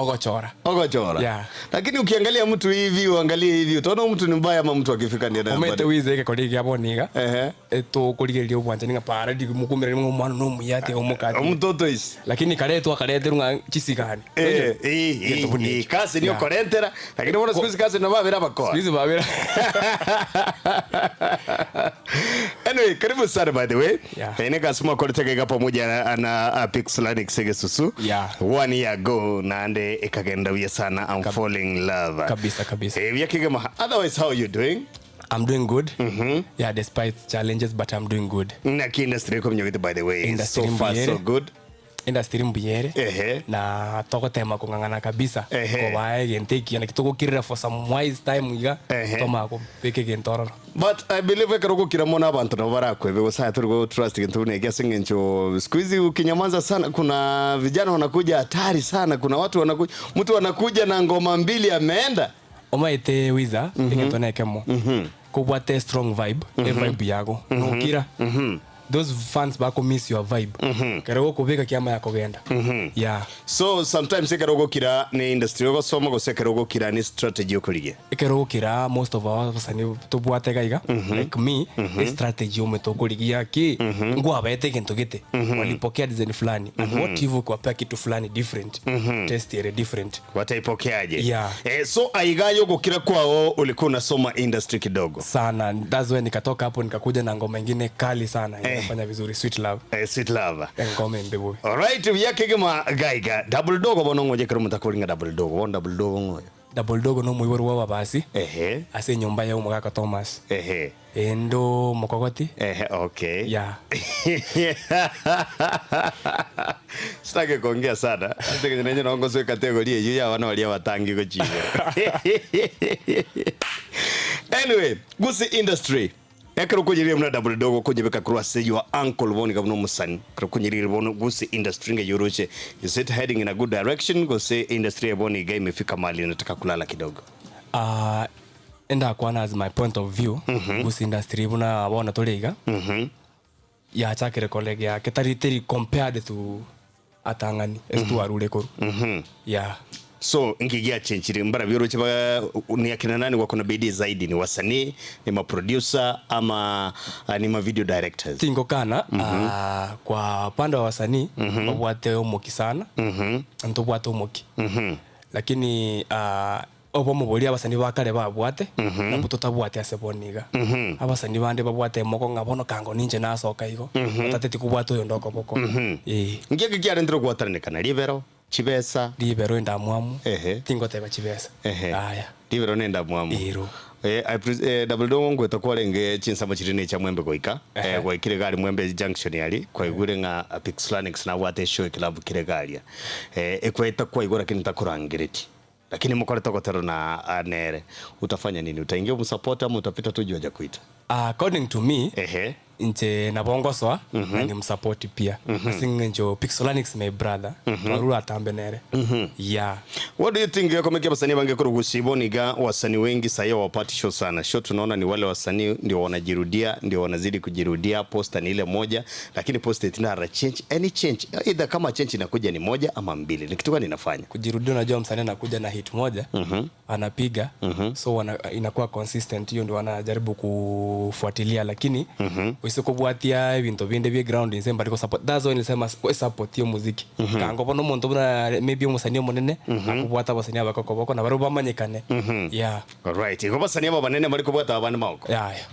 Ogochora. Ogochora. Yeah. Lakini ukiangalia mtu hivi uangalie hivi utaona mtu ni mbaya ama mtu akifika ndiye Omanyete anayebadilika. wize egekori ekiya bono iga, Ehe. etokorigereria obwanchani ng'a para riria mokoumera ng'a omwana na omuya ati omokate. Omutoto isi. Lakini kare twakareterwa ng'a chisigani. Eh, eh, Egento buna eh, ekio. kasi ni Yeah. okorentera lakini bono siku hizi kasi nabo babere abakora. Siku hizi babere Anyway, karibu sana by the way. Yeah. Eh, nigasi mwakorete gaiga pamoja na, na uh, Pixlanix Gesusu. Yeah. One year ago naende ekagenda buya sana I'm falling in love. Kabisa, kabisa. Eh, buya kegema. Otherwise how are you doing? I'm doing good. Yeah, despite challenges, but I'm doing good. Naki industry ekomnyogete by the way. Industry so far mbuyere. so good. Industry mbuyere Ehe. na togotema kong'ang'ana kabisa Ehe. kobaa egento ekiya naki togokirera for some wise time iga Ehe. tomanya kobeka egento ororo. But I believe ekero ogokira mono abanto nabo barakwebe gose aye tori go trust gento buna eki ase eng'encho siku hizi ukinyamaza sana kuna vijana wanakuja hatari sana kuna watu wanakuja mtu anakuja na ngoma mbili ameenda. Omaete Wiza egento nekemo kobwate strong vibe evibe yago nokira those fans bako miss your vibe kero gokobeka kiama ya kogenda yeah So sometimes ekero ogokira ne industry ogosoma gose ekero ogokira ne strategy okorigia. Ekero ogokira most of our abasani tobwate iga iga like me estrategy omanyete okorigia ki nkwabaete egento gete walipokea design fulani and what if ukiwapea kitu fulani different taste ere different Wataipokeaje? Yeah. Eh, so aiga yogokira kwao ulikuwa unasoma industry kidogo. Sana that's why nikatoka hapo nikakuja na ngoma ingine kali sana Eh. inafanya vizuri sweet love. Eh, sweet love. Eh, ngoma embe bobe. Alright, buya kegima gaiga double dogo bono ng'oche ekero omonto akoringa double dogo bono double dogo ng'oyo. Double dogo nomoibori bw'ababasi Ehe. ase enyomba ya omogaka Thomas. Ehe. Ende omokogoti. Ehe, okay. Yeah. Sitaki kuongea sana. Ase eng'encho nainche nabo ngosoa ecategory eyio ya abana baria abatangi gochia igoro. Anyway, Gusii industry. Ekero okonyeriria buna Double Dogo okonyebeka korwa ase your uncle bono iga buna omosani. Ekero okonyeriria bono Gusii industry ng'ai oroche is it heading in a good direction gose industry eye bono iga imefika mahali inataka kulala kidogo? Ah, Ndakwana as my point of view, gose industry buna bono tore iga, yachakire korega ake tari teri compared to atang'ani ase twarure korwa. Yeah. So nki giachenchire mbarabio oroche ba ni akina nani wako na bidii zaidi ni wasanii ni maproducer ama ah, ni ma video directors Tingokana ah, kwa upande wa wasanii babwate omoki sana ntobwate omoki lakini ah, Obomo boria abasani ba kare babwate, nabwo totabwati ase bono iga. Abasani bande babwate emoko ng'a bono kango ninche nasoka igo, batateti kobwata oyonde okoboko. Ee. Nki eke kiarentire ogwataranekana? Ribero? Chibesa? Ribero endamwamu, Ehe. tingoteba chibesa. Ehe. Yaya. Ribero na endamwamu. Ero. Eh, I pres- eh, double dogo ngoeta kwarenge chinsemo chiria ne chia Mwembe goika. Ehe. Eh, gwaikire iga aria Mwembe junction aria, kwaigure ng'a Pixlanix nabwate eshow ekilabu kere iga aria. Eh, ekwaeta kwaigwa lakini takorangeretie. Lakini mokorete ogotera na nere, utafanya nini? Utaingia umsupport ama utapita tu juu hajakuita? According to me, Ehe. inche nabo ngosoa na nimsupport pia ase eng'encho Pixolanix my brother twarure atambe nere yeah. What do you think gekomeki abasanii abange korwa Gusii bono iga wasanii wengi sahi hawapati show sana. Show tunaona ni wale wasanii ndio wanajirudia ndio wanazidi kujirudia poster ni ile moja lakini poster itinara change any change either kama change inakuja ni moja ama mbili ni kitu gani inafanya Kujirudia, unajua msanii anakuja na hit moja anapiga so wana, inakuwa consistent, hiyo ndio wanajaribu kufuatilia, lakini usikobwatia ebinto binde bie ground inse mbari ko support. That's why nilisema support yo muziki kango bono omonto buna maybe omosanii omonene akobwata abasanii abake okoboko na barabwo bamanyekane yeah. Alright, igo basanii aba banene mbari kobwata abande maoko. Yeah, yeah.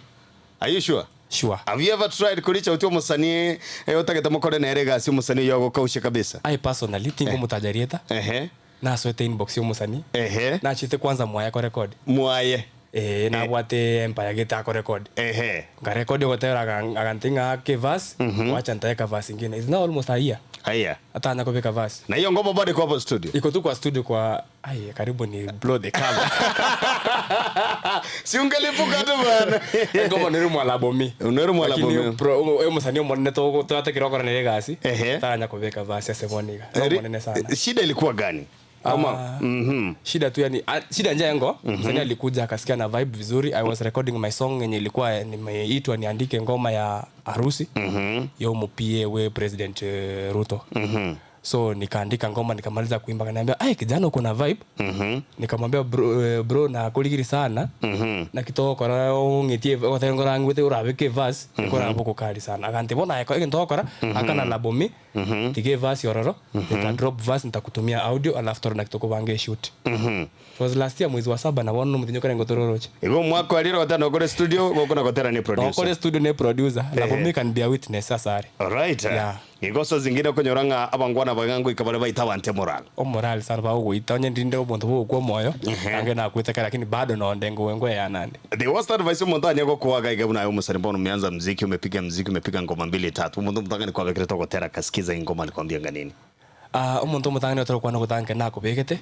Are you sure? Sure. Have you ever tried koricha oti omosanii eh, otagete mokore nere egasi omosanii oyo agokaushe kabisa? I personally tingomotaja rieta. Ehe. Nasoete inbox ya omosanii. Ehe. Nachete kwanza mwaye akorekodi. Mwaye. Ee, nabwate empire gete akorekodi. Ehe. Nkarekodi ogotera agantebia ng'a ake verse, wacha ntaeka verse ingine. It's now almost a year. Haya. Atanya kobeka verse. Na hiyo ngoma bado iko hapo studio? Iko tu kwa studio kwa Ai, karibu ni blow the cover. Si ungelipuka tu bana. Engoma nere mwalabomi. Nere mwalabomi. Lakini pro oyo mosani omonene togo twatekire gokora nere egasi. Ehe. Taranya kobeka verse ase bono iga. No omonene sana. Shida ilikuwa gani? Ama Ah, mhm. Shida tu yani ah, shida njengo. Msanii alikuja akasikia na vibe vizuri. I was recording my song yenye ilikuwa nimeitwa niandike ngoma ya harusi. Yo mupie we President eh, Ruto. So nikaandika ngoma nikamaliza kuimba akaniambia ai kijana uko na vibe. Nikamwambia bro, eh, bro nakorigiri sana naki togokora ong'etie ogoteba ngorangwete orabeke everse nkoraba okokari sana. Agantebia bono aye egento ogokora akana labomi tiga everse ororo nita drop verse nitakutumia audio alafu torore naki tokobanga eshoot. It was last year mwezi wa saba na bono nomotienyi okare ngotororoche. Igo omwaka oria rogotera nokore studio gokona gotera ne producer. Nokore studio ne producer Labomi can be a witness ase are. Alright. Yeah. Igo ase zingine okonyora ng'a abangwana baye ngoika bare baite abanto emorale. Omorale sana bagogoita onye ndinde omonto bogokwa omoyo Ehe. ange nakwete kare lakini bado nonde ngoe ngoeanande. The worst advice omonto anye gokoa iga iga buna aye omosani bono umeanza mziki umepiga mziki umepiga ngoma mbili tatu omonto omotang'ani kwabekerete ogotera akasikiza engoma alikwambia ng'a nini? Ah, omonto omotang'ani otari gokwana ogotange nakobegete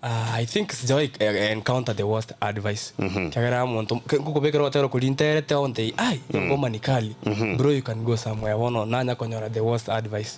Ah, I think sijawahi encounter the worst advice kiagera omonto ngokobekera ogotera koria nterete ontebie ai engoma ni kali bro you can go somewhere bono nanya konyora the worst advice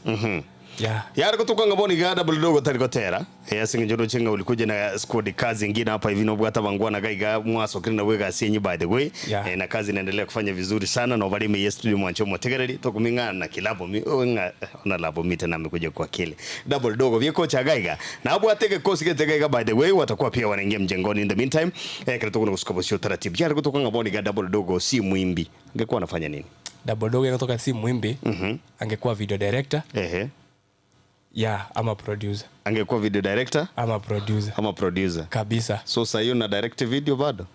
yeah. Yare gotuka ng'a bono iga double dogo tari gotera eh, ase eng'encho roche ng'a ulikuja na squad kazi ingine hapa hivi nobwate abangwana iga iga mwasokire nabwo egasi enyu by the way Yeah. eh, na kazi inaendelea kufanya vizuri sana na obare ime ye studio mwanche omotegereri tokoming'ana na kilabo mi oh, ng'a ona labo mite na amekuja kwa kile double dogo biekocha iga iga nabwate egekosi gete iga iga by the way watakuwa pia wanaingia mjengoni in the meantime eh, kero tokona gosuka bosio taratibu yare gotuka ng'a bono iga double dogo si mwimbi angekuwa anafanya nini Double Dogo angetoka si mwimbi angekuwa video director ehe yeah ama producer angekuwa video director ama producer ama producer kabisa so sahii una direct video bado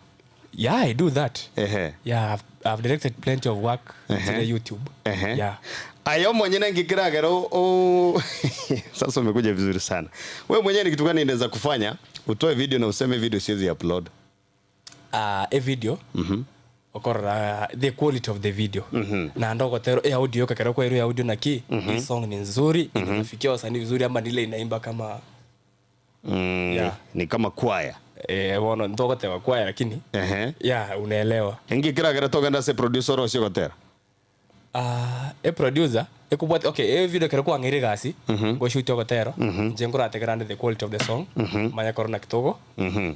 yeah I do that ehe yeah I've directed plenty of work zile YouTube Ehe. yeah Ayo mwenyewe ngikiragera o sasa umekuja vizuri sana. Wewe mwenyewe ni kitu gani inaweza kufanya utoe video na useme video siwezi upload? A video okorora the quality of the video na ndogotero e audio kakero kwa ya audio naki hii song ni nzuri inafikia wasanii vizuri ama nile inaimba kama Yeah. Ni kama kwaya. eh bono ndogotewa kwaya lakini Ehe. yeah unaelewa Ngikiragera togenda se producer ocio gotera. E producer ekubwati okay e video kero kwang'ire gasi ngoshuti ogotero nche nkorategerande the quality of the song manya korona kitogo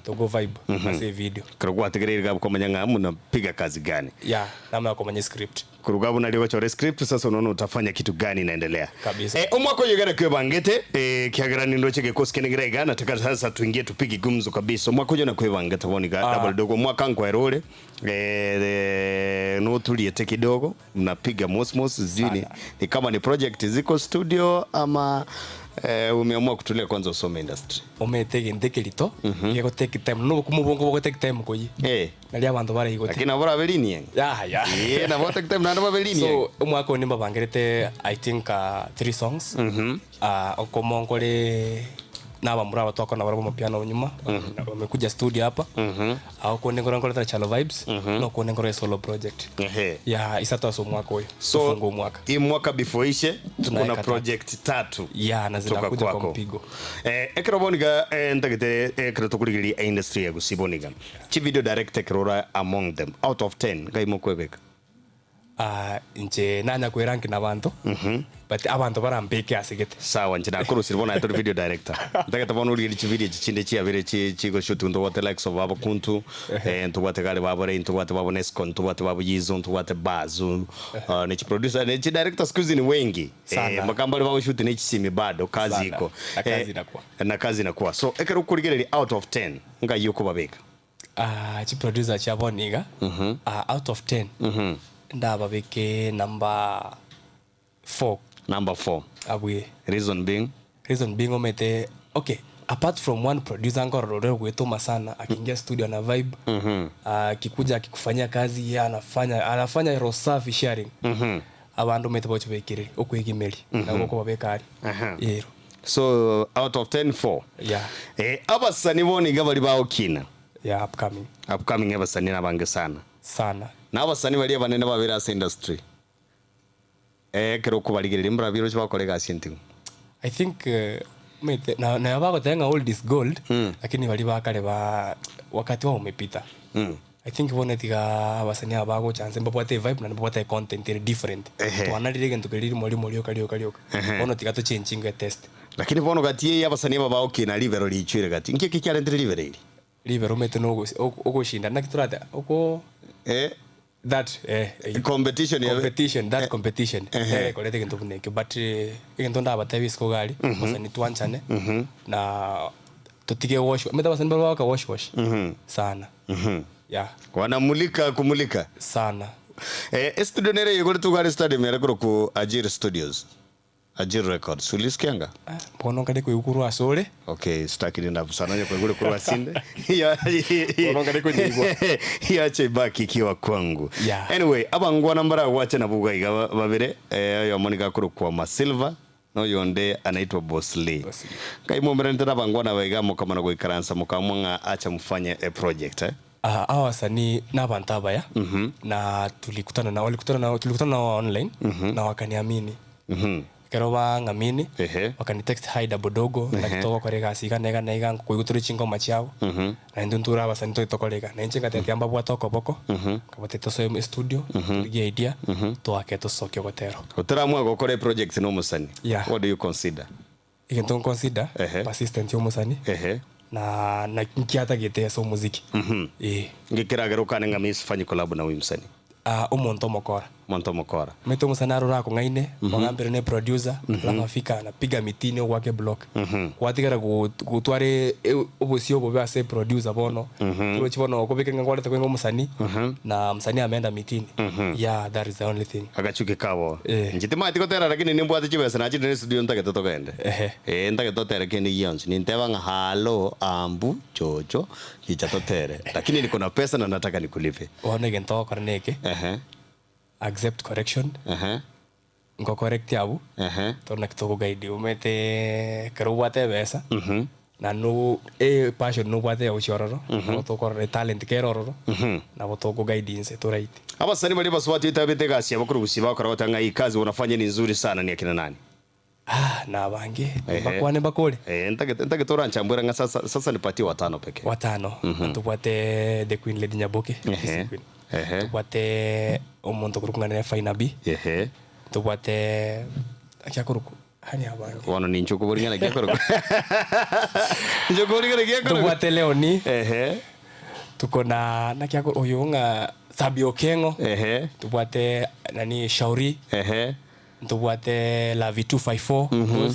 togo vibe ase video Kero gwatigereire gabu komanya ng'a munapiga kazi gani. yeah namanya komanya script Kurugabu nalio gochora script sasa unaona utafanya kitu gani inaendelea. Kabisa. Eh, omwaka oyo igana kwebangete eh, kiagera nindoche gekosi kene iga nataka sasa tuingie tupige gumzo kabisa omwaka oyo nakwebangete bono iga double dogo omwaka nkwerore eh, eh, notuliete kidogo mnapiga mosmos sijui ni, ni kama ni project ziko studio ama eh, umeamua kutulia kwanza usome industry omete egento ekerito gego take time nobokumu obongo bogo take time koyi eh, nari abanto baraigote lakini nabo babelinie yeah, yeah. eh, nabo take time nabo babelinie so omwaka oyo nimbabangerete i think three songs okomo nkore nabamura aba twakora nabo amapiano nyuma wamekuja studio hapa okonde nkore nkoretera Chalo Vibes nokonde nkore solo project Ehe. yeah isato ase omwaka oyo so tufunga omwaka hii mwaka before ishe kuna Tunaweka tatu. project tatu yeah na toka zinakuja kwa kwako mpigo eh, ekero boniga eh, ntagete ekero tokorigeria industry ya gusii boniga chi video director kerora among them out of 10 ngai mokwebeka Inche nanya kweranki na abanto but abanto barambeke asegete sawa nche nakorosire bono aye tori video director ntagete bono origerie chivideo echi chinde chiabere chi chigoshoot ntobwate likes of babo kuntu eh, ntobwate gare babo rei ntobwate babo nesco ntobwate babo yizo ntobwate bazu uh, nechi producer nechi director siku hizi ni wengi Sana. eh, makamba babo shoot nechisimi bado kazi Sana. iko Na kazi inakuwa. na kazi inakuwa so ekero okorigereria out of 10 ngai okobabeka Chiproducer chia bono iga out of 10 ndababeke number 4 number 4 abwe reason being reason being omete okay apart from one producer nkorora ore gwetuma sana akiingia studio na vibe akikuja akikufanyia kazi yeye anafanya anafanya roho safi sharing abandu omete boche bekiriri okwegimeri nabo okobabeka ari ero so out of 10 4 yeah eh, abasani bono iga bari baokina yeah upcoming upcoming abasani nabange sana sana na abasani baria banene babere ase industry eh, ekero okobarigereria mbarabire oche bakora egasi enting'u I think mate, na na bagoteba ng'a old is gold lakini bari bakare ba wakati wao umepita I think bono tiga abasani aba bagocha nse mbabwate vibe na mbabwate content ere different Ehe. twanarire egento keria rimo rimo rioka rioka rioka bono tiga tochenjinge test lakini bono gati eye abasani aba baokina ribero richwire gati nki eki kiarentire ribero eri ribero omete na ogoshinda naki torate oko eh, That eh, eyio. Competition ya- Competition, that competition. Ehe. Nere ekoreta egento buna ekio but eh, egento ndabatebie isiko iga aria, abasani twanchane, na totige wash omanyete abasani mbare bagoaka wash wash sana. Yeah, Wanamulika kumulika. sana. Eh, estudio nere igoretwe iga are stadium ere korokwa Ajiri Studios. Ajiri Records. Ulisikianga? Ah, bono nkare koigwa korwa ase ore. Okay, sitaki nenda sana onye koigure korwa asinde. Bono nkare konyeigwa. Yache ibaki ikiwa kwangu. Yeah. Anyway, abangwana mbaragwache nabwo iga iga babere, eh, oyomo nigo akorokwa Masilva na oyonde anaitwa Boss Lee. Boss Lee. Nkai mwomeranete na abangwana aba iga mokamana goikaransa mokamwa ng'a acha mfanye a project eh? Ah, hawa wasanii na abanto abaya na tulikutana nao walikutana nao tulikutana nao online na wakaniamini Ekero bang'amini, Ehe. bakanitext hi Double Dogo, naki togokora egasi iga na iga na iga, nkoigwa tore chingoma chiabo, na intwe ntore abasani tore tokore iga. Na inche ngatebia tiga mbabwate okoboko, nkabatebia tosoe estudio, torigie idea, toake tosokie ogotera. Otaramua gokora eproject na omosani, Yeah. what do you consider? Egento nconsider, Ehe. persistent ya omosani, Ehe. na na nki atagete ase omoziki. Eh. Ngekeragera okane ng'a mi sifanyi collab na huyu msanii. Ah, omonto omokora. Omonto omokora. Omanyete omosani naro orakong'aine, ogambere ne producer, alafu afika anapiga mitini ogoaka eblock. Gwatigara go- gotwara e- e- obosio obobe ase eproducer bono, torochi bono okobeka ng'a kwareta koenga omosani, na msanii ameenda mitini. Yeah, that is the only thing. Agachuki kabo. Eh. Inche timanyeti gotera lakini nimbwate chibesa nachire ne studio ntagete togende. Ehe. Eh, ntagete totere kende gionsi. Ninteba ng'a halo, ambu, chocho, Gicha totere. Lakini niko na pesa na nataka nikulipe. Bono egento ogokora neke, Ehe. accept correction, Ehe. nkocorrecti abwo, Ehe. toro naki togoguide omanyete ekero obwate ebesa, na no epassion nobwate ya gochia ororo, nabo tokorora etalent kere ororo, nabo tokoguide inse toraite. Abasani baria basubati oitabete egasi yabo korwa gusii bagokora goteba ng'a hii kazi unafanya ni nzuri sana ni akina nani? Ah, nabange, Ehe. mbakwane mbakore. Eh, ntagete ntagete oranchambwera ng'a sasa sasa nipatie watano pekee. Watano, ntobwate the queen Lady Nyaboke, Ehe. Kisii Queen. Ehe. Tobwate omonto okorokwa ng'a nere Fina B. Ehe. Tobwate naki akorokwa hani abange. Bono ninche okoboria ng'a naki akorokwa. Ninche okoboria ng'a naki akorokwa. Tobwate Leoni, Ehe. tuko na naki akorokwa oyo ng'a Sabi Okeng'o. Ehe. Tobwate nani Shauri. Ehe. Ntobwate Lavi 254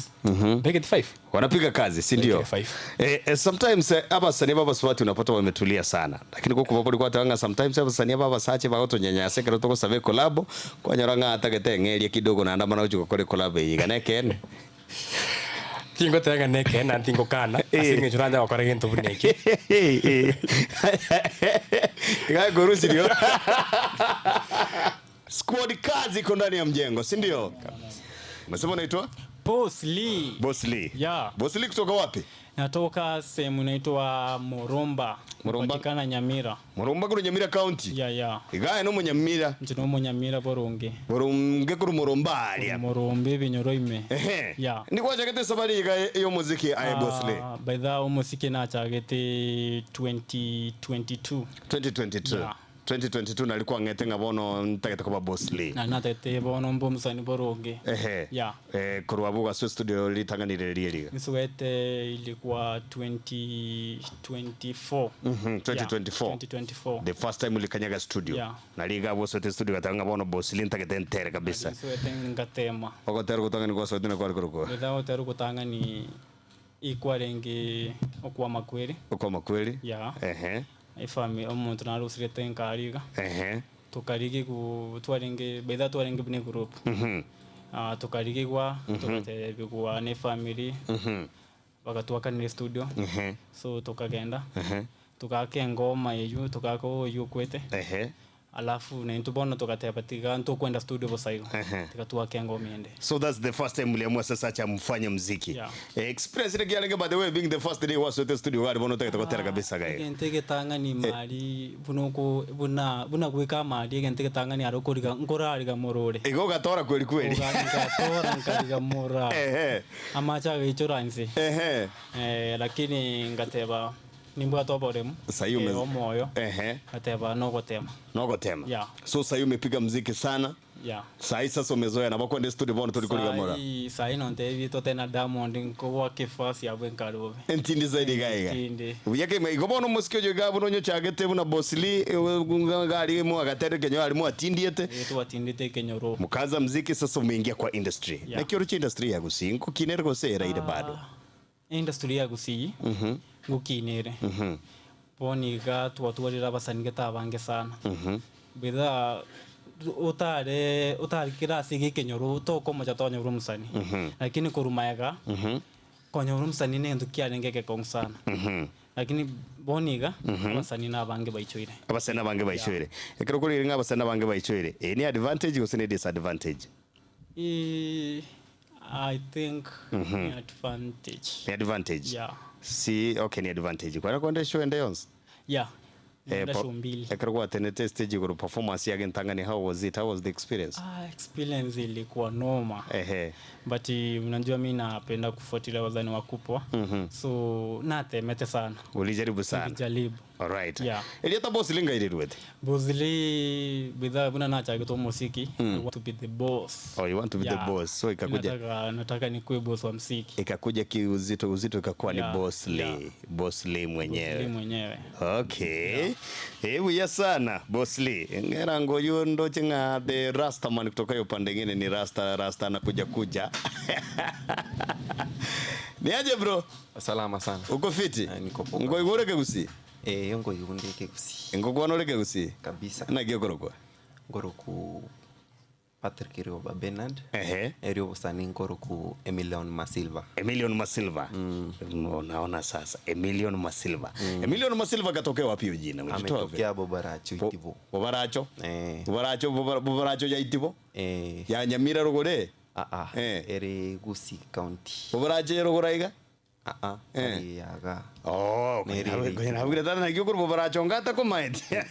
Mbegeti 5 Wanapiga kazi si ndio? Mbegeti 5. Eh, eh, sometimes eh, abasani b'abasubati unapata wametulia sana lakini gokuba kori gwateba ng'a sometimes abasani aba abasache bagotonyanyasa ekero togosaba ekolabo kwanyora ng'a atagete eng'eria kidogo naende amana gochi gokora ekolabo eye iga nekeene. Tingoteba ng'a nekeene naende tingokana ase eng'encho nanye gokora egento buna eke. Iga ekorusirio. Squad kazi iko ndani ya mjengo, si ndio? Umesema unaitwa Boss Lee. Boss Lee. Yeah. Boss Lee kutoka wapi? Natoka sehemu inaitwa Moromba. Moromba. Patikana Nyamira. Moromba kuru Nyamira County. Yeah, yeah. Igaye no munyamira. Nje no munyamira boronge. Boronge kuru Moromba aria. Morombe binyoro ime. Ehe. Yeah. Ni gwachagete safari iga yo muziki aye Boss Lee. Ah, by the way muziki nachagete 2022. 2022. Yeah. 2022 nari kwang'ete ng'a bono ntagete koba Boss Lee. Na natete bono mbe omosani boronge. Ehe. Yeah. Eh, korwa abwo ogaswa estudio ritang'ani riria riga. Nsogete ilikuwa 2024. Mhm, 2024. Yeah, 2024. The first time ulikanyaga studio. Yeah. Nari iga abwo osoete studio gateba ng'a bono Boss Lee ntagete ntere kabisa. Nsogete ngatema. Ogotera gotang'ani gwasoete na kware korokwa. Without gotera gotang'ani ikwarenge okwamakweri. Okwamakweri. Yeah. Ehe. Efamiri omonto narusirete nkare iga, Ehe. tokarigigwa twarenge by the way twarenge buna egroup. Ah, tokarigigwa togatebigwa na efamiri, bagatwakanera estudio, so tokagenda, togaaka engoma eywo togaaka oywo okwete, Ehe. alafu naintwe bono togateba tiga ntokwenda studio bosa igo, tiga twake engoma ende. So that's the first time mliamua sasa acha mfanye mziki. Yeah. Eh, experience ile kiarenge by the way being the first day wasoete studio gari bono tagete gotera kabisa gae. Egento egetang'ani mari buna oko buna buna goika amari egento egetang'ani aro okoriga nkorariga morore. Igo ogatora kweli kweli. Oga ngatora nkariga mora. Ehe. Amache agaichora inse. Ehe. Eh, lakini ngateba. Nimbwate oboremu, Sahi ume- eh, omoyo, Ehe. ngateba nogotema. Nogotema. Yeah. So sahi umepiga mziki sana. Yeah. Sahi sasa umezoea na bakwende studio bono turi kuriga mora. Sahi sahi nontebi tote na Diamond nkobwaka efasi yabo enkarobe. Entindi zaidi gaiga. Entindi. Buyake igo bono omosike oyo iga buna onyochagete buna Boss Lee ng'a ari mwagatere ekenyo ari mwatindiete. Eh, twatindete ekenyoro. Mukaanza mziki sasa umeingia kwa industry. Yeah. Naki oroche industry ya Gusii nkokinere gose eraire bado. Industry ya Gusii ngokinere. Bono iga twatwarire abasani gete abange sana. Bithaa otare otare kera ase iga ekenyoro tokomocha tonyora omosani. Lakini korwa maega, konyora omosani na egento kiarenge egekong'u sana. Lakini bono iga, abasani na abange baichoire. Abasani abange baichoire. Ekero okorire ng'a abasani abange baichoire, eye ni advantage gose ne disadvantage? I think ni advantage. Ni advantage? Yeah. Si, okay ni advantage. Kwara konde show ende yonsi? Yeah. Eh, Nenda pa- show mbili. Ekero gwatenete stage igoro performance yage ntang'ani how was it? How was the experience? Ah, experience ilikuwa noma. Ehe. But unajua mi napenda kufuatilia wazani wakubwa. So natemete sana. Ulijaribu sana. Nilijaribu. Alright. Yeah. Elieta Boss Lee ngai rirwete. Boss Lee bidhaa buna nachagete omosiki. I want to be the boss. Oh, you want to be the Yeah. boss. So ikakuja Nataka, nataka nikuwe boss wa msiki. ikakuja kiuzito uzito ikakuwa Yeah. ni Boss Lee. Yeah. Boss Lee mwenyewe. Boss Lee mwenyewe. Okay. Yeah. Ebuya sana Boss Lee. Ngera ngoyo ndoche ng'a the Rasta man kutoka hiyo pande nyingine ni Rasta Rasta anakuja kuja. Ni aje bro? Salama sana. Uko fiti? Eh, niko poa. Ngoigure kegusi? Eh, yo ngoigunde kegusi. Ngokwana ore kegusi? Kabisa. Naki okorokwa? Ngoroku Patrick Rioba Bernard. Ehe. Erio busani ngoroku Emilion Masilva. Emilion Masilva. Unaona sasa Emilion Masilva. Emilion Masilva katokea wapi hiyo jina? Ulitoa wapi? Ametokea Bobaracho Itibo. Bobaracho? Eh. Bobaracho Bobaracho ya Itibo? Eh. Ya Nyamira rogore? Ah ah. Eh. Ere Gusii County. Bobaracho ya rogora iga? Ah ah. Eh. Ere yaga. Oh, Neri ere konya nabwire tata nakio kuri Bobaracho ngata komaete.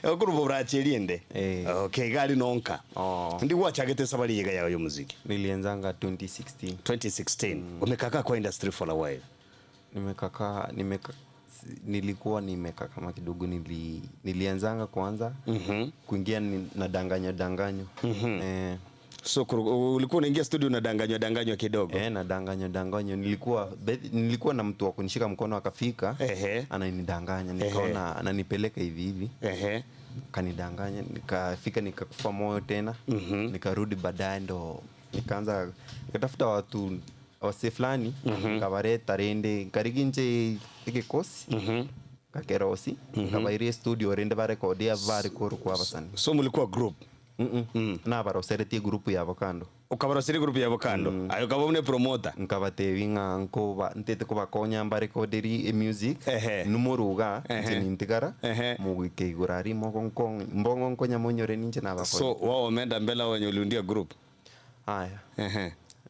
Okuri Bobaracho eriende. Eh. Okay, gari nonka. Oh. Ndi gwachagete sabari yiga yayo muziki. Nilianzanga 2016. 2016. Umekaka kwa industry for a while. Nimekaka nimeka nilikuwa nimekaa kama kidogo nilianzanga kwanza kuingia na danganyo danganyo. So ulikuwa unaingia studio unadanganywa danganywa kidogo. Na danganyo danganyo. Nilikuwa na mtu wa kunishika mkono akafika. Ananidanganya, nikaona ananipeleka hivi hivi. Kanidanganya, nikafika nikakufa moyo tena. Nikarudi baadaye ndo nikaanza nikatafuta watu wase fulani, nikabareta rende, nkarigi nje ekikosi. Kakerosi, nikabaire studio rende barekodia bari koru kwa basani. So mulikuwa group? Nabaroseretie group yabo kando. Ukabaroseri group yabo kando. Ayo ukaba mune promoter. Nkabatebi ng'a nkoba ntete kobakonya mbarekoderi music. Numuruga, nche nintigara. Mugike igoro ari moko mbongo nkonya monyore ninche nabakonya. So wao wameenda mbele wenye uliundia group? Aya.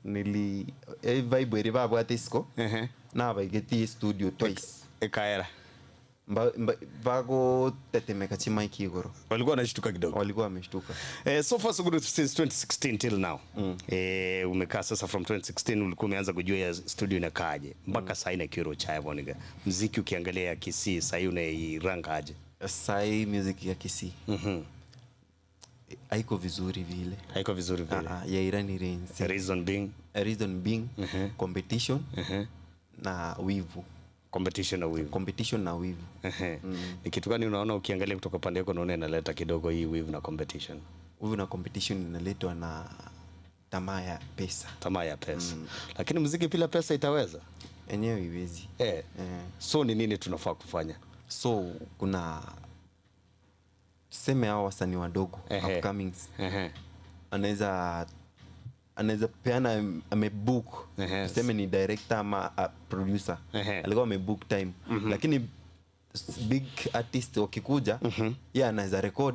Nili, vibe eri babwate isiko. Nabaigetie studio twice. Ekaera. Bago tetemeka chima igoro. Walikuwa wanashtuka kidogo. Walikuwa wameshtuka. So far so good since 2016 till now. Umekaa sasa from 2016 ulikuwa umeanza kujua ya studio inakaaje mpaka sasa ina kiro cha Eboniga. Muziki ukiangalia ya Kisii sasa unairanga aje? Sasa music ya Kisii. Haiko vizuri vile. Haiko vizuri vile. Ya Irani Rains. Reason being? Reason being competition na wivu. Competition na wivu. Competition na wivu. Ni kitu gani unaona ukiangalia kutoka pande yako unaona inaleta kidogo hii wivu na competition? Wivu na competition inaletwa na tamaa ya pesa. Tamaa ya pesa. Lakini muziki bila pesa itaweza? Enyewe iwezi. So ni nini tunafaa kufanya? So kuna tuseme hao wasanii wadogo, upcomings. Anaweza peana amebook. Tuseme ni director ama producer. Alikuwa amebook time. Lakini big artist wakikuja, yeye anaweza record,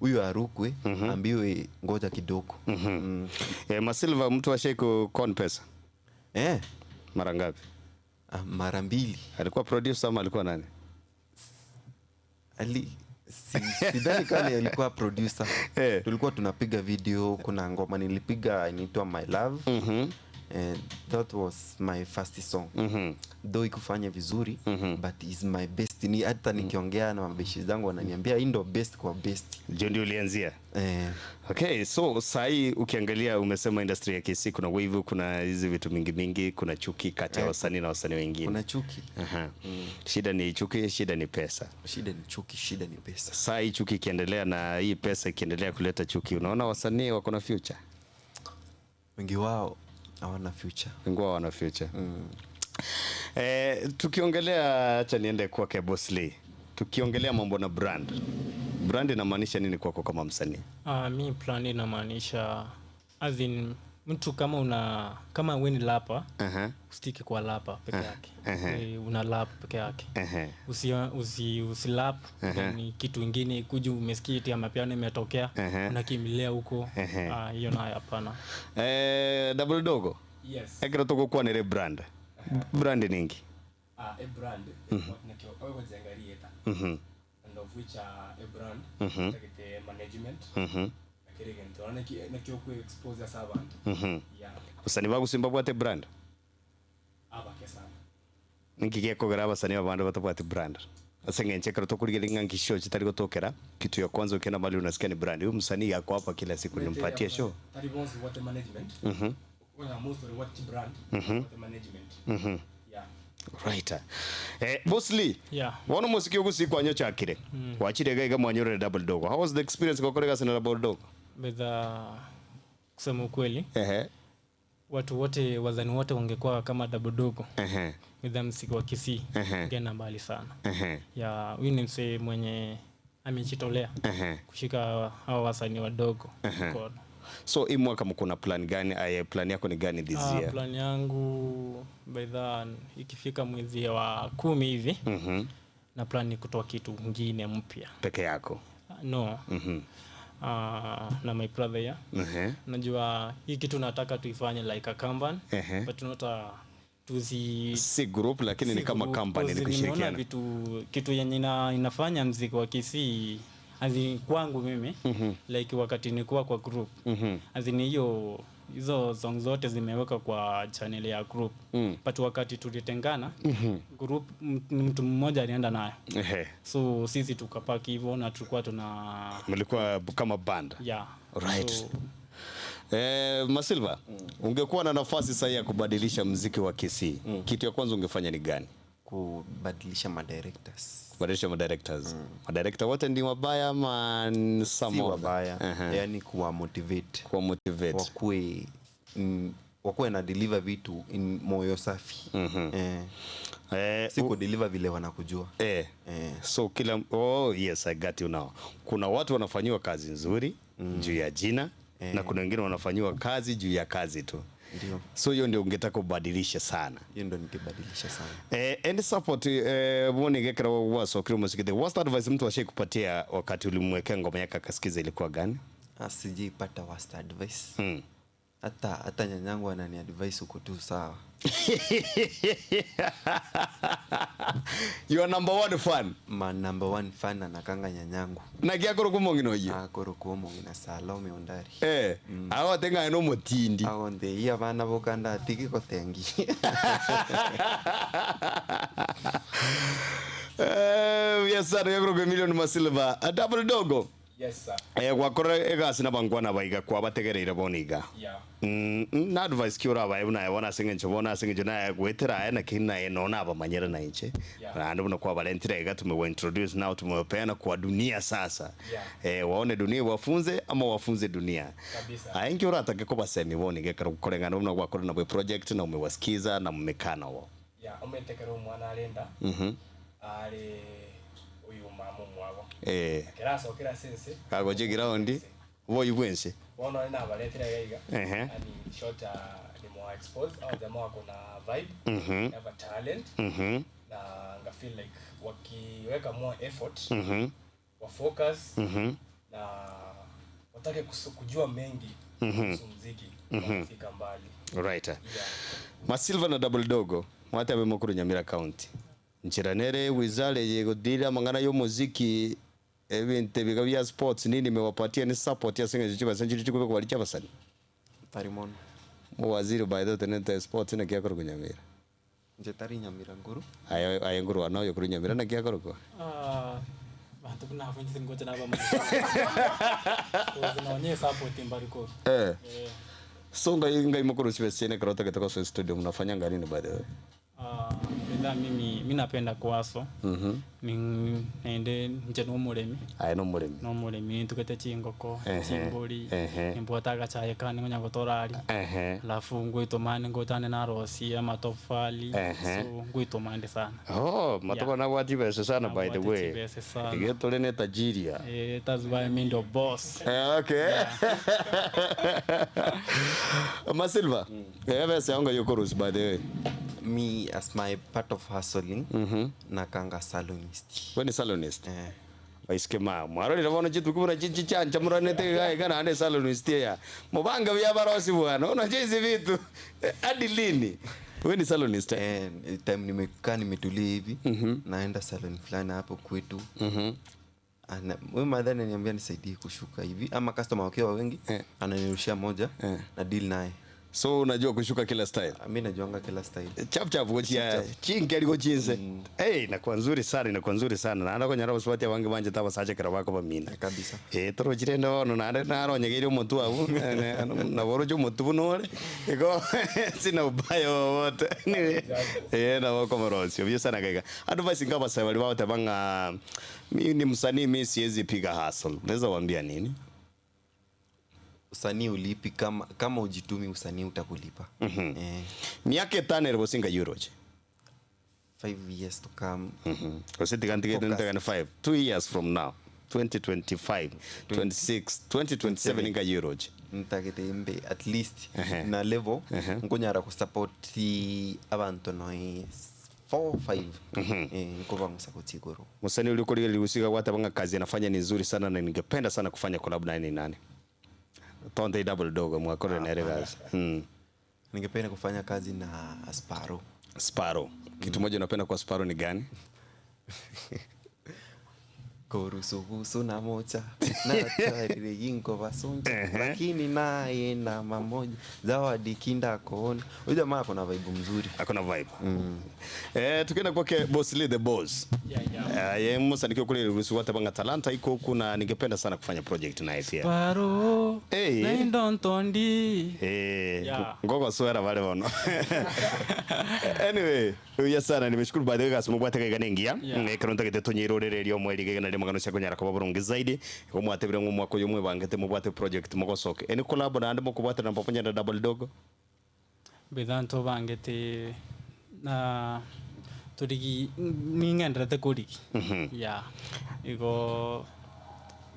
huyu arukwe, ambiwe ngoja kidogo. Masilva, mtu ashai ku con pesa? Mara ngapi? Mara mbili. Alikuwa producer ama alikuwa nani? Sidhani kama alikuwa producer. Tulikuwa tunapiga video, kuna ngoma nilipiga inaitwa My Love. Eh, that was my first song though ikufanya vizuri but is my best ni hata nikiongea na mabeshi zangu wananiambia hii ndo best kwa best Ndio ndio ulianzia. eh, Okay, so sahii ukiangalia umesema industry ya Kisii kuna wivu, kuna hizi vitu mingi mingi, kuna chuki kati ya wasanii na wasanii wengine. kuna chuki Aha. Shida ni chuki, shida ni pesa. shida ni chuki shida ni pesa Saa hii chuki ikiendelea na hii pesa ikiendelea kuleta chuki, unaona wasanii wako na future, wengi wao hawana future wengi wao wana future. Eh, tukiongelea, acha niende kwake Boss Lee. Tukiongelea mambo na brand, brand inamaanisha nini kwako kama msanii? Mi plan inamaanisha as in mtu kama una kama we ni lapa Aha. usitiki kwa lapa peke yake Aha. Eh, una lap peke yake Aha. usi, usi, usilap then kitu ingine kuja umesikia eti amapiano imetokea Aha. unakimbilia huko Aha. Ah, hiyo nayo hapana Eh, double dogo Yes. ekero togokwanere brand brand ningi A brand nakio ogojenga and of which a brand tagete management akiri gento na nakio ku expose as abantu yeah abasani bagusimba bwate brand abake sana ninki gekogera abasani babande batabwati brand ase ng'enche ekero tokorigereria ng'a nki show chitari gotokera kitu ya kwanza ukienda mahali unasikia ni brand huyu msanii ako hapa kila siku nimpatie show tari bonsi what management well most of what brand what management yeah right eh, Boss Lee Yeah. bono mosiki ogusi kwanyochakire wachire iga iga mwanyorere double dogo how was the experience gokora egasi na double dogo bedha kusema ukweli ehe watu wote wazani wote wangekuwa kama dabodogo ehe bedha msiki wa kisii Ehe. ungeenda mbali sana ehe ya huyu ni msee mwenye amejitolea ehe kushika hawa wasanii wadogo mkono so hii mwaka mko na plan gani aye plan yako ni gani this Ah, year plan yangu baidha ikifika mwezi wa 10 hivi na plan ni kutoa kitu ngine mpya peke yako no na my brother yeah. ehe Najua hii kitu nataka tuifanye like a company Ehe. but not a tusi si group lakini ni si kama group, company ni cause nimeona kushirikiana vitu kitu yenye inafanya mziki wa Kisii as in kwangu mimi like wakati nilikuwa kwa group as in hiyo hizo song zote zimeweka kwa channel ya group but wakati tulitengana group mtu mmoja alienda nayo ehe so sisi tukapaki hivyo na tulikuwa tuna mlikuwa kama band yeah Right. so, Masilva, ungekuwa na nafasi sahi ya kubadilisha mziki wa Kisii, kitu ya kwanza ungefanya ni gani? Kubadilisha madirectors. Kubadilisha madirectors. Madirector wote ndi wabaya ama ni some Si of them? wabaya, Aha. yani kuwa motivate. Kuwa motivate. Wakuwe, wakuwe na deliver vitu in moyo safi. Si kudeliver vile wanakujua. So kila, oh yes, I got you now. Kuna watu wanafanyiwa kazi nzuri juu ya jina na kuna wengine wanafanyiwa kazi juu ya kazi tu. Ndio. So hiyo ndio ungetaka ubadilishe sana. Hiyo ndio ningebadilisha sana. And support mwone gekera waso kiri muziki. The worst advice mtu ashaikupatia wakati ulimwekea ngoma yake akasikiza ilikuwa gani? Sijaipata worst advice. Hata nyanyangu anani advice uko tu sawa. You are number one fan. Ma number one fan anakanga nyanyangu. Na giakoro kumongino oyo? Akoro kumongina Salome Ondari. Ago tenga no motindi. Ago nde iya bana bokanda atiki kotengi. Yes sir, yakoro kwa million masilva. A double dogo. Yes sir. Gwakora egasi na bangwana baiga kwa bategereire boniga. Yeah. Na advice ki ora bae na bona singencho bona singencho na gwetera aya na kina eno na abamanyera na inche. Yeah. Na ndo kwa valentine iga tumewa introduce now tumewapeana kwa dunia sasa. Yeah. Waone dunia wafunze ama wafunze dunia. Kabisa. Aingi ora atake ko basemi boni gekara kukorengana na gwakora na bwe project na umewasikiza na mmekana wao. Yeah, umetekera mwana arenda. Ari uyu mama mwago. Keraso kera sense. Kagoje ground. Boy bwense. Bono na baletera gaiga. Ehe. Ani short ni more expose au jamaa wako na vibe. Have a talent. Na nga feel like wakiweka more effort. Wa focus. Na watake kujua mengi kuhusu muziki, watafika mbali. Right. Yeah. Masilva na double dogo mwate abe mukuru Nyamira County. Nchiranere wizare yegodira mangana yo muziki ebinte biga bya sports nini mewapatia ni support ya singa chiba senjiri chikube kwa licha basani. Tarimon. Mowaziri by the way otenenete sports naki akorokwa Nyamira? Inche tari Nyamira nkoro. Aye aye nkorwa noyo korwa Nyamira naki akorokwa? Ah, banto buna abwo inche tingocha nabamanya sana. Cause nonye esupport mbari korwa. Eh. Eh. So ngai ngai mokorusia besa chiaino ekero otagete gosoa estudio munafanyanga nini by the way? Ah, bidhaa mimi mi napenda kwaso Ni- naende inche nomoremi Aye nomoremi. nomoremi nintugete chingoko Ehe, chimbori ehe. nimbwate agachae kane ngonya gotora aria Ehe. alafu ngoitomane ngochane narosie amatofali Ehe. so ngoitoma inde sana Oh, matoka Yeah. nabwate chibesa sana by the Nabwate way. chibesa sana. Iga tore ne tajiria. Eh, that's why mi ndo boss Eh, okay. Masilva. Eh, besa yangu yokorusi by the way. Me as my part of hustling nakanga salonist. We ni salonist. Eh. Waisike ma mwarorire bono chituko buna chichichancha muranete iga iga naende salonist eya. Mobanga buya barosi bwana. Unajua hizi vitu. Hadi lini? We ni salonist. Eh? Eh, time nimekaa nimetulia hivi naenda salon fulani hapo kwetu Ana- huyu madha ananiambia nisaidie kushuka hivi ama customer wakiwa wengi Eh. ananirushia moja Eh. na deal naye So unajua kushuka kila style. mi najuanga kila style Chap chap gochia chinke aliko chinse. Eh, inakuwa nzuri sana, inakuwa nzuri sana. Naenda konyara basubati abange banje tabasache kera bako bamina. kabisa Eh, torochire ndono naende naronyegeire omotu abwo naboroche omotu buna ore igo sina ubaya wowote Anyway, eh nabo okomorosio buya sana gaiga advice inga abasae baria bagoteba ng'a mi ni msanii mi siwezi piga hustle unaweza waambia nini usanii ulipi kama kama ujitumi usanii utakulipa eh, miaka etano ere bosinga yuroche five years to come gose tiga ntige Focus. ntegane 5 2 years from now 2025 26 2027 inga yuroche ntagete mbe at least Ehe. na level Ehe. nkonyara kusupport abantu noi 4 5 eh, nkobang'usa kotsigoro msanii uliokorigereria gusika gwateba ng'a kazi anafanya ni nzuri sana na ningependa sana kufanya collab naye ni nani tonte double dogo mwakorere nere kazi ningependa kufanya kazi na Asparo Sparrow kitu moja unapenda kwa Sparrow ni gani korusubusu na mocha natarire yingo basunja lakini naye na mamoja zawadi kinda koona huyu jamaa ako na vibe mzuri akona vibe eh tukienda kwake Boss Lee the boss Yeah, yeah. Eh, ye musanikio kule ruhusu gwateba ng'a talanta iko huku na ningependa sana kufanya project naye pia Paro Hey. naindontondi Eh, Yeah. ngoko swera vale bono anyway uya sana nimeshukuru by the way guys mubwate kaiga nengia Yeah. ekero ntagete tonyirorereria omweri gege nari magano cia konyara koba burungi zaidi igo mwatebire ng'o mwaka oyo mwebangete mubwate project mogosoke eni collab naende mokobwatana pamoja na double dogo bitha ntubangete na turigi ning'enderete kurigi yeah igo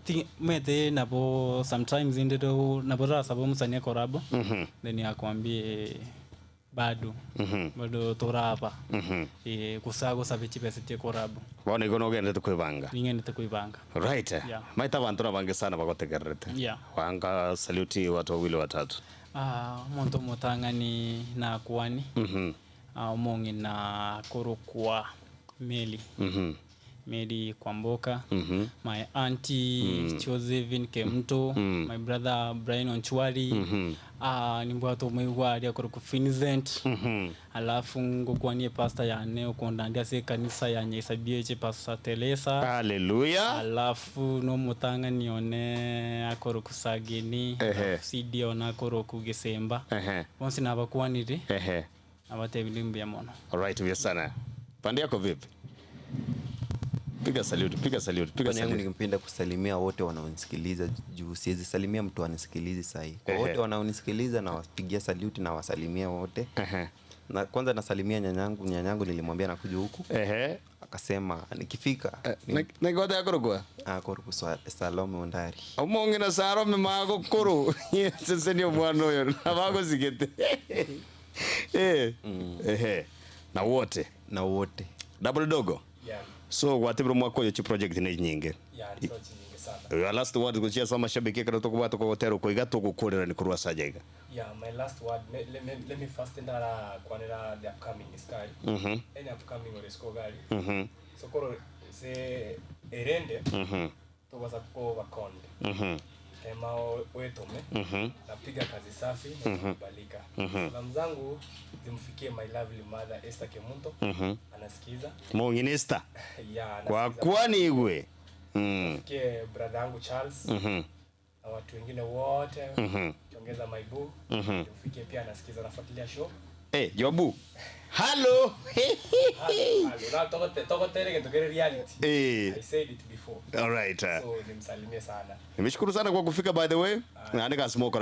ti mete nabo sometimes indiro nabo rasaba omusani ekorabo then akwambie bado bado turaba eh gusa gusaba chibesa chie korabo bono igo nogendete kwibanga ning'endete kwibanga right Yeah. maita bantu nabange sana bagotegererete Yeah. wanga saluti watu wawili watatu Ah, omonto omotang'ani nakwani Ah, omong'ina korokwa meli meli kwamboka my auntie josephine kemto my brother brian onchwari Ah, nimbwate omoigwa aria korokwa vincent alafu ngokwanie pastor yane okondandia ase ekanisa ya nyaisabieche pastor telesa haleluya alafu nomotang'ani one akoroku sagini Ehe. alafu cd one akoroku gisemba Ehe. bonsi nabakwanire ehe nabatebire mbuya mono alright vya sana pande yako vipi piga salute piga salute piga Pande yangu salute ningependa kusalimia wote wanaonisikiliza juu siwezi salimia mtu anisikilizi sahii kwa Ehe. wote wanaonisikiliza nawapigia saluti na wasalimia wote Ehe. na kwanza nasalimia nyanyangu nyanyangu nilimwambia nakuja huku ehe akasema nikifika nigota yakorokwa akoruku Salome Ondari omong'ina sarome magokuru seseni omwana oyo nabagosigete Eh, ehe na wote na wote double dogo Yeah. so gwatebire omwaka oyo chi project ni nyinge Yeah, ndio nyingi sana. Your last word guchia sa mashabiki ekero tokobwata kogotera okoiga togokorera ni korwa ase ajaiga Yeah, my last word. Me, let, me, let me first ndara kwanera the upcoming sky. Any upcoming or score gari. So koro se erende. Tobasa ko bakonde. Tema wetome. Napiga kazi safi na itakubalika. Salamu zangu zimfikie my lovely mother Esther Kemunto. Anasikiza. Mong'ina Esther. Yeah, anasikiza. Kwa kwani igwe. Fikie brother yangu Charles. Na watu wengine wote. Ukiongeza Maibu. Zimfikie pia anasikiza anafuatilia show. Eh, Jobu. Hello. Halo, halo. Na tokote ketokere reality. Eh. I said it before. All right. So nimsalimie sana. Nimeshukuru sana kwa kufika by the way. Naandika smoke.